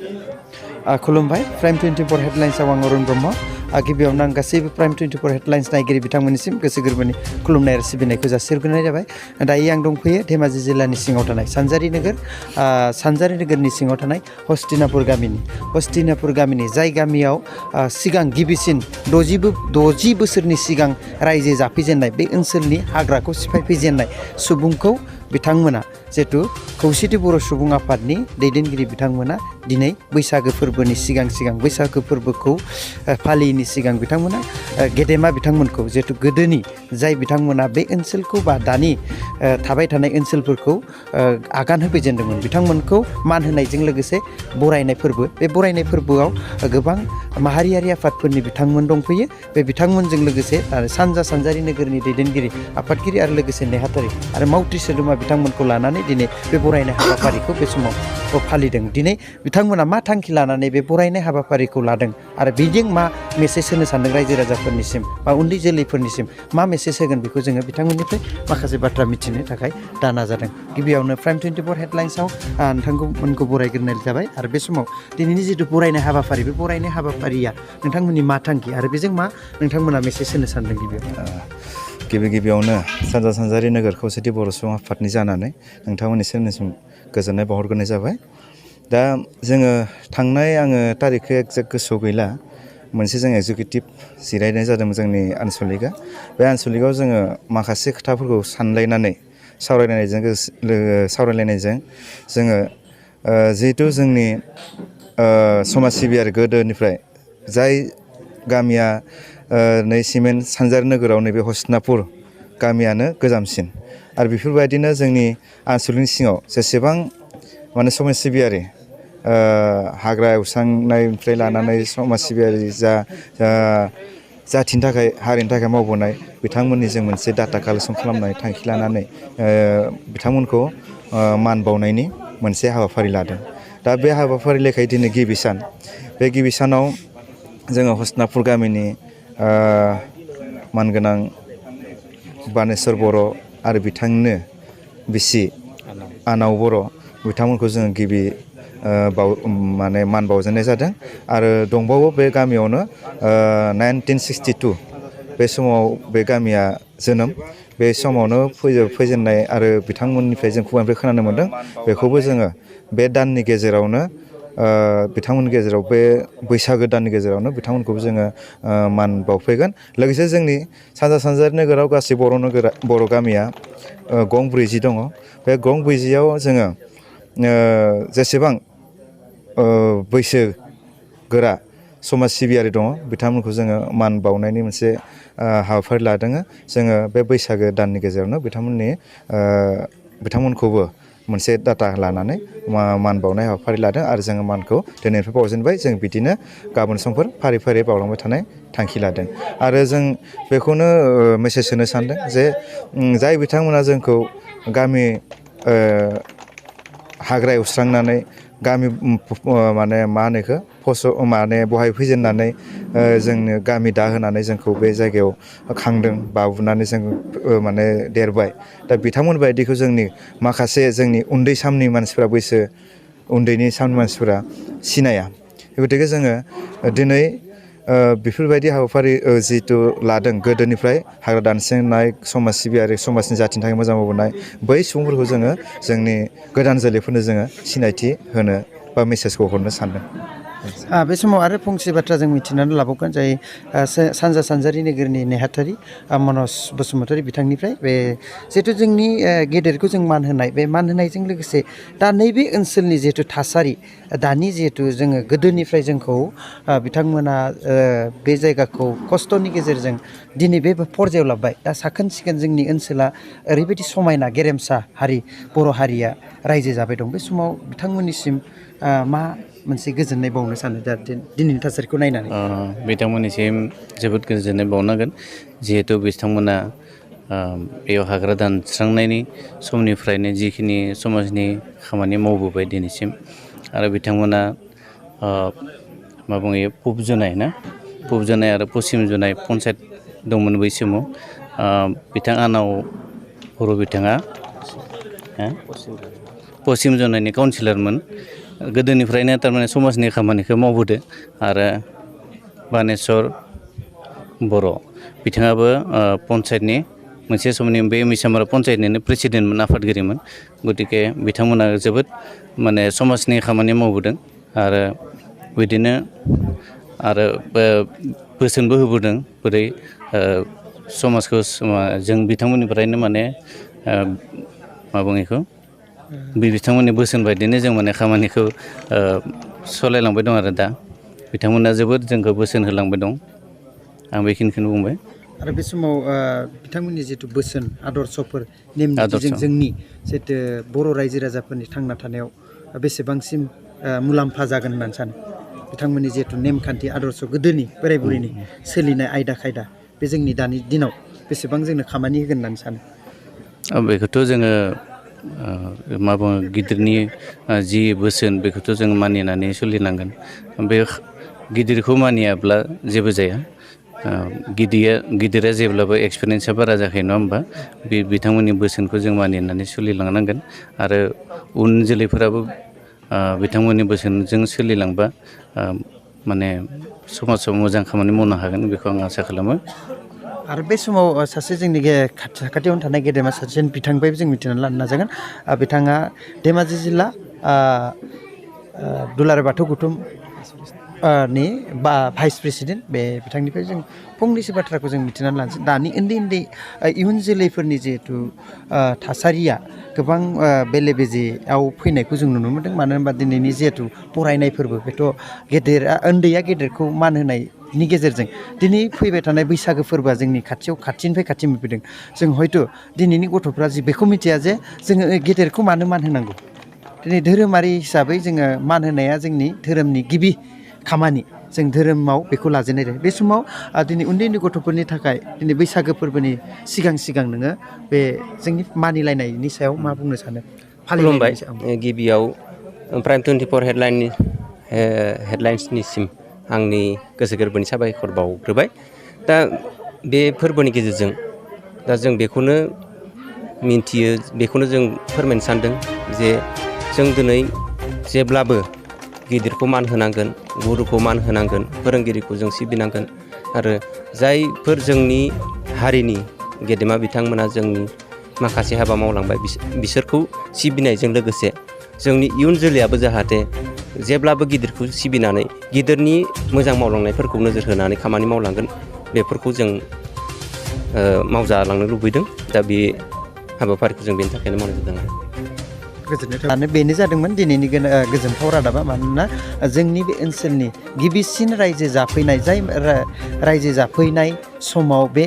खुलुमबाय प्राइम 24 हेडलाइन्सआव आं अरुण ब्रह्म गिबियावनो आं गासैबो प्राइम 24 हेडलाइन्स नायगिरि बिथांमोननिसिम गोसो गोरबोनि खुलुमनाय आरो सिबिनायखौ जासिहरग्रोनाय जाबाय। दायो आं दंफैयो धेमाजि जिल्लानि सिङाव थानाय सानजारि नोगोरनि सिङाव थानाय हस्तिनापुर गामिनि जाय गामियाव सिगां गिबिसिन 60 बोसोरनि सिगां रायजो जाफैजेननाय बे ओनसोलनि हाग्राखौ सिफायफैजेननाय सुबुंखौ बिथांमोना जिहेतु खौसेथि बर' सुबुं आफादनि दैदेनगिरि बिथांमोना दिनै बैसागो फोरबोनि सिगां बैसागो फोरबोखौ फालियैनि सिगां बिथांमोना गेदेमा बिथांमोनखौ जिहेतु गोदोनि जाय बिथांमोना बे ओनसोलखौ बा दानि थाबाय थानाय ओनसोलफोरखौ आगान होफैजेनदोंमोन बिथांमोनखौ मान होनायजों लोगोसे बरायनाय फोरबो बे बरायनाय फोरबोआव गोबां माहारियारि आफादफोरनि बिथांमोन दंफैयो। बे बिथांमोनजों लोगोसे सानजारि नोगोरनि दैदेनगिरि आफादगिरि आरो लोगोसे नेहाथारि आरो मावथि सोद्रोमा बिथांमोनखौ लानानै दिनै बे बरायनाय हाबाफारिखौ बे समाव फालिदों। दिनै बिथांमोना मा थांखि लानानै बे बरायनाय हाबाफारिखौ लादों आरो बेजों मा मेसेज होनो सानदों रायजो राजाफोरनिसिम बा उन्दै जोलैफोरनिसिम मा मेसेज होगोन बेखौ जोङो बिथांमोननिफ्राय माखासे बाथ्रा मिथिनो थाखाय दा नाजादों। गिबियावनो प्राइम 24 हेडलाइन्सआव नोंथांमोनखौ बरायग्रोनाय जाबाय आरो बे समाव दिनैनि जिथु बरायनाय हाबाफारि बे बरायनाय हाबाफारिया नोंथांमोननि मा थांखि आरो बेजों मा नोंथांमोना मेसेज होनो सानदों गिबियावनो सानजारि नोगोर खौसेथि बर' सुबुं आफादनि जानानै नोंथांमोननिसिम गोजोननाय बावहरग्रोनाय जाबाय। दा जोङो आङो थारिखखौ एक्जेक्ट गोसोआव गैला मोनसे जों एक्जिकिउटिभ जिरायनाय जादोंमोन जोंनि आनसलिकआ बे आनसलिकआव जोङो माखासे खोथाफोरखौ सानलायनानै सावरायलायनायजों जोङो जिहेथु जोंनि समाज सिबियारि गोदोनिफ्राय जाय गामिया नै सिमेन्ट सानजारि नोगोराव नैबे हस्तिनापुर गामियानो गोजामसिन आरो बेफोरबायदिनो जोंनि आनसलिकनि सिङाव जेसेबां माने समाज सिबियारि हाग्रा एवस्रांनायनिफ्राय लानानै समाज सिबियारि जाथिनि थाखाय हारिनि थाखाय मावबोनाय बिथांमोननि जों मोनसे डाटा कालेक्सन खालामनाय थांखि लानानै बिथांमोनखौ मान बावनायनि मोनसे हाबाफारि लादों। दा बे हाबाफारि लेखायै दिनै गिबि सान बे गिबि सानाव जोङो हस्तिनापुर गामिनि मानगोनां बानेस्वर बर' आरो बिथांनो बिसि आनाव बर' बिथांमोनखौ जोङो गिबि मान बावजेननाय जादों आरो दंबावो बे गामियावनो 1962 बे समाव बे गामिया जोनोम बे समावनो फैजेननाय आरो बिथांमोननिफ्राय जों खुगानिफ्राय खोनानो मोन्दों बेखौबो जोङो बे दाननि गेजेरावनो बिथांमोननि गेजेराव बे बैसागो दाननि गेजेरावनो बिथांमोनखौबो जोङो मान बावफैगोन। लोगोसे जोंनि सानजारि नोगोराव गासै बर' गामिया गं 40 दङ। बे गं 40आव जोङो जेसेबां बैसो गोरा समाज सिबियारि दङ बिथांमोनखौ जोङो मान बावनायनि मोनसे हाबाफारि लादों। जोङो बे बैसागो दाननि गेजेरावनो बिथांमोनखौबो मोनसे डाटा लानानै मान बावनाय हाबाफारि लादों आरो जोङो मानखौ दिनैनिफ्राय बावजेनबाय। जों बिदिनो गाबोन समफोर फारि फारि बावलांबाय थानाय थांखि लादों आरो जों बेखौनो मेसेज होनो सानदों जे जाय बिथांमोना जोंखौ गामि हाग्रा एवस्रांनानै गामि बहाय फैजेननानै जोंनो गामि दाहोनानै जोंखौ बे जायगायाव खांदों बाबुनानै जों देरबाय। दा बिथांमोन बायदिखौ माखासे जोंनि उन्दै समनि मानसिफ्रा उन्दैनि साननि मानसिफोरा सिनाया। गतिके जोङो दिनै बेफोरबायदि हाबाफारि जिहेथु लादों गोदोनिफ्राय हाग्रा दानस्रांनाय समाज सिबियारि समाजनि जाथिनि थाखाय मोजां मावबोनाय बै सुबुंफोरखौ जोङो जोंनि गोदान जोलैफोरनो जोङो सिनायथि होनो बा मेसेजखौ हरनो सानदों। बे समाव आरो फंसे बाथ्रा जों मिथिनानै लाबावगोन जाय सानजारि नोगोरनि नेहाथारि मनज बसुमतारी बिथांनिफ्राय बे जिहेथु जोंनि गेदेरखौ जों मान होनाय बे मान होनायजों लोगोसे दा नैबे ओनसोलनि जिहेथु थासारि दानि जिहेथु जोङो गोदोनिफ्राय जोंखौ बिथांमोना बे जायगाखौ खस्थ'नि गेजेरजों दिनै बे पर्जायाव लाबोबाय। दा साखोन सिखोन जोंनि ओनसोला ओरैबायदि समायना गेरेमसा हारि बर' हारिया रायजो जाबाय दं। बे समाव बिथांमोननिसिम मा मोनसे गोजोननाय बावनो सानो दा दिनैनि थासारिखौ नायनानै बिथांमोननिसिम जोबोद गोजोननाय बावनांगोन जिहेथु बिथांमोना बेयाव हाग्रा दानस्रांनायनि समनिफ्रायनो जिखिनि समाजनि खामानि मावबोबाय दिनैसिम आरो बिथांमोना पुब जनाय आरो पश्चिम जनाय पन्सायत दंमोन बै समाव बिथां आनाव बर' बिथाङा पश्चिम जनायनि काउन्सिलरमोन गोदोनिफ्रायनो थारमाने समाजनि खामानिखौ मावबोदों आरो बानेस्वर बर' बिथाङाबो पन्सायतनि मोनसे समनि बे मिसामारा पन्सायतनिनो प्रेसिडेन्टमोन आफादगिरिमोन गतिके बिथांमोना जोबोद माने समाजनि खामानि मावबोदों आरो बिदिनो आरो बोसोनबो होबोदों बोरै समाजखौ जों बिथांमोननिफ्रायनो माने मा बुङो बेखौ बिथांमोननि बोसोन बायदिनो जों माने खामानिखौ सालायलांबाय दं आरो दा बिथांमोना जोबोद जोंखौ बोसोन होलांबाय दं आं बेखिनिखौनो बुंबाय आरो बे समाव बिथांमोननि जिथु बोसोन आदर्शफोर नेम निथिजों जोंनि जितु बर' रायजो राजाफोरनि थांना थानायाव बेसेबांसिम मुलाम्फा जागोन होननानै सानो बिथांमोननि जिहेतु नेमखान्थि आदर्श गोदोनि बोराय बुरैनि सोलिनाय आयदा खायदा बे जोंनि दानि दिनाव बेसेबां जोंनो खामानि होगोन होननानै सानो बेखौथ' जोङो मा बुङो गिदिरनि जि बोसोन बेखौथ' जों मानिनानै सोलिनांगोन बे गिदिरखौ मानियाब्ला जेबो जाया गिदिरा जेब्लाबो एक्सपिरियेन्सा बारा जाखायो नङा होमबा बिथांमोननि बोसोनखौ जों मानिनानै सोलिलांनांगोन आरो उन जोलैफोराबो बिथांमोननि बोसोनजों सोलिलांबा माने समाजाव मोजां खामानि मावनो हागोन बेखौ आं आसा खालामो आरो बे समाव सासे जोंनि साखाथियावनो थानाय गेदेमा सासे बिथांनिफ्रायबो जों मिथिनानै लानो नाजागोन बिथाङा धेमाजि जिल्ला दुलाराय बाथौ गौथुम नि भाइस प्रेसिडेन्ट बे बिथांनिफ्राय जों फंनैसो बाथ्राखौ जों मिथिनानै लानोसै दानि उन्दै इयुन जोलैफोरनि जिहेथु थासारिया गोबां बेले बेजेयाव फैनायखौ जों नुनो मोनदों मानो होनबा दिनैनि जिहेथु फरायनायफोरबो बेथ' उन्दैया गेदेरखौ मान होनायनि गेजेरजों दिनै फैबाय थानाय बैसागो फोरबोआ जोंनि खाथिनिफ्राय खाथि मोनफैदों जों हयथ' दिनैनि गथ'फ्रा बेखौ मिथिया जे जोङो गेदेरखौ मानो मान होनांगौ दिनै धोरोमारि हिसाबै जोङो मान होनाया जोंनि धोरोमनि गिबि खामानि जों धोरोमाव बेखौ लाजेननाय जायो बे समाव दिनै उन्दै गथ'फोरनि थाखाय दिनै बैसागो फोरबोनि सिगां नोङो बे जोंनि मानिलायनायनि सायाव मा बुंनो सानो खुलुमबाय गिबियाव प्राइम 24 हेडलाइन्सनिसिम आंनि गोसो गोरबोनि साबायखर बावग्रोबाय दा बे फोरबोनि गेजेरजों दा जों बेखौनो मिन्थियो बेखौनो जों फोरमायनो सानदों जे जों दिनै जेब्लाबो गिदिरखौ मान होनांगोन गुरुखौ मान होनांगोन फोरोंगिरिखौ जों सिबिनांगोन आरो जायफोर जोंनि हारिनि गेदेमा बिथांमोना जोंनि माखासे हाबा मावलांबाय बिसोरखौ सिबिनायजों लोगोसे जोंनि इयुन जोलैयाबो जाहाथे जेब्लाबो गिदिरखौ सिबिनानै गिदिरनि मोजां मावलांनायफोरखौ नोजोर होनानै खामानि मावलांगोन बेफोरखौ जों मावजालांनो लुबैदों दा बे हाबाफारिखौ जों बेनि थाखायनो मावनाय जादों गोजोननाय बेनो जादोंमोन दिनैनि गोजोनथाव रादाबा मानोना जोंनि बे ओनसोलनि गिबिसिन रायजो जाफैनाय जाय रायजो जाफैनाय समाव बे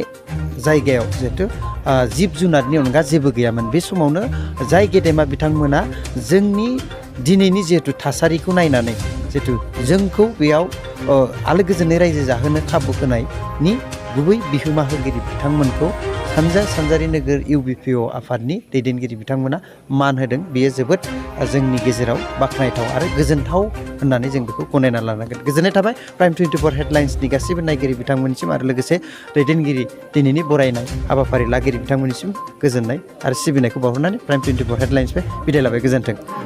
जायगायाव जिहेथु जिब जुनारनि अनगा जेबो गैयामोन बे समावनो जाय गेदेमा बिथांमोना जोंनि दिनैनि जिहेतु थासारिखौ नायनानै जिहेतु जोंखौ बेयाव आलो गोजोनै रायजो जाहोनो खाबु होनायनि गुबै बिहोमा होगिरि बिथांमोनखौ सानजारि नोगोर UBPO आफादनि दैदेनगिरि बिथांमोना मान होदों बेयो जोबोद जोंनि गेजेराव बाख्नायथाव आरो गोजोनथाव होननानै जों बेखौ गनायना लानांगोन गोजोननाय थाबाय प्राइम 24 हेडलाइन्सनि गासैबो नायगिरि बिथांमोननिसिम आरो लोगोसे दैदेनगिरि दिनैनि बरायनाय हाबाफारि लागिरि बिथांमोननिसिम गोजोननाय आरो सिबिनायखौ बावहरनानै प्राइम 24 हेडलाइन्सनिफ्राय बिदाय लाबाय गोजोन्थों।